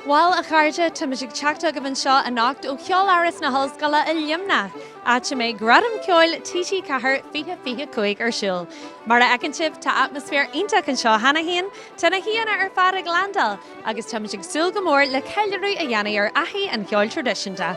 Bhuel, a chairde, táimid ag teacht chugaibh anseo anocht ó Cheoláras na hOllscoile i Luimneach, áit a mbeidh Gradaim Ceoil TG4 2025 ar siúl. Mar a fheiceann sibh, tá atmaisféar iontach anseo cheana féin, tá na haíonna ar fad ag landáil, agus táimid ag súil go mór le ceiliúradh a dhéanamh ar fhaichí an cheoil traidisiúnta.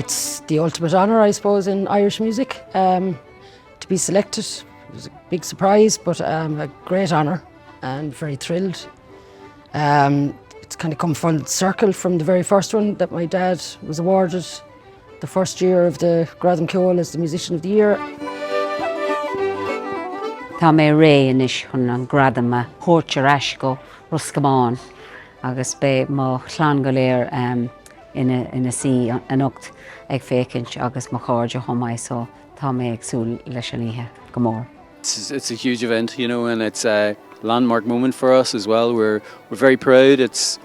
It's the ultimate honour, I suppose, in Irish music um, to be selected. It was a big surprise, but um, a great honour and very thrilled. Um, it's kind of come full circle from the very first one that my dad was awarded the first year of the Gradam Ceoil as the Musician of the Year. Tá mé réidh anois chun an gradam a thabhairt ar ais go Ros Comáin agus beidh mo chlann go léir ina suí anocht ag féachaint agus mo chairde chomh maith so tá mé ag súil leis an oíche go mór. It's, it's a huge event, you know, and it's a landmark moment for us as well. We're we're very proud. It's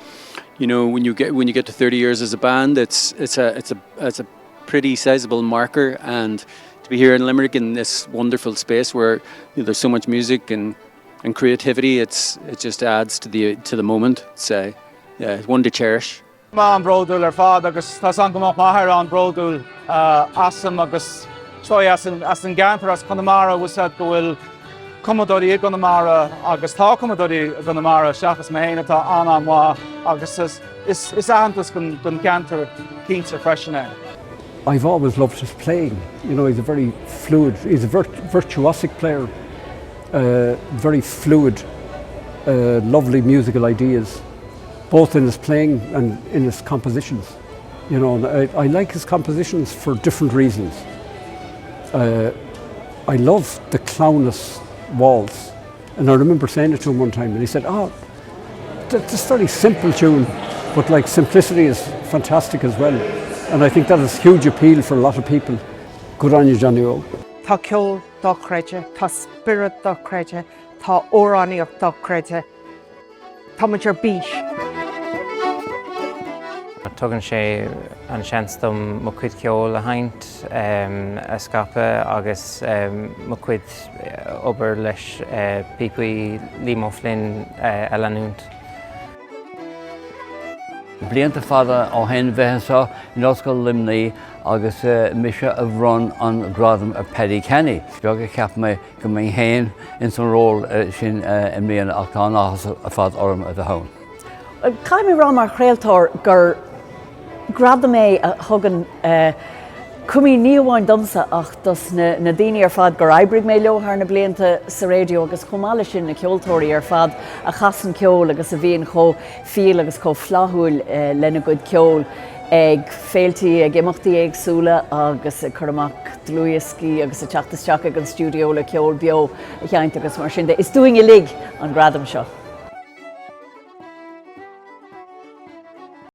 you know when you get when you get to 30 years as a band, it's it's a it's a it's a pretty sizable marker and to be here in Limerick in this wonderful space where you know, there's so much music and and creativity, it's it just adds to the to the moment. It's uh, yeah, one to cherish. Mé an-bhródúil ar fad agus tá a fhios agam go mbeadh m'athair an-bhródúil asam agus is dóigh as an gceantar, as Conamara, bhfuil a fhios agat go bhfuil cumadóirí i gConamara agus tá cumadóirí i gConamara seachas mé féin atá an-an-mhaith agus is aitheantas don cheantar cinnte freisin é. I've always loved his playing, you know, he's a very fluid, he's a virt virtuosic player, uh, very fluid, uh, lovely musical ideas. both in his playing and in his compositions. You know, and I, I like his compositions for different reasons. Uh, I love the Clownas waltz. And I remember saying it to him one time and he said, oh, that's a very simple tune, but like simplicity is fantastic as well. And I think that is huge appeal for a lot of people. Good on you, Johnny O. Tá ceol dochreidte, tá spiorad dochreidte, tá amhránaíocht dochreidte. Tá muid ar bís. Tugann sé an seans dom mo chuid ceoil a sheinnt, a scaipeadh agus mo chuid obair leis píopaí Liam O'Flynn a leanúint. Blianta fada ó shin bheith anseo in Ollscoil Luimnigh agus mise a bhronn an gradam ar Paddy Canny. Beag a cheap mé go mbeinn féin ins an ról sin i mbliana ach tá an-áthas ar fad orm a bheith ann. Caithfidh mé a rá mar chraoltóir gur gradam é a thugann cuimhní ní amháin domsa ach dos na daoine ar fad gur oibrigh mé leo thar na blianta sa raidió agus chomh maith leis sin na ceoltóirí ar fad a chasann ceol agus a bhíonn chomh fial agus chomh flaithiúil lena gcuid ceoil ag féiltí, ag imeachtaí éagsúla agus ag cur amach dlúthdhioscaí agus ag teacht isteach ag an stiúideo le ceol beo a sheinnt agus mar sin de. Is dúinn uilig an gradam seo.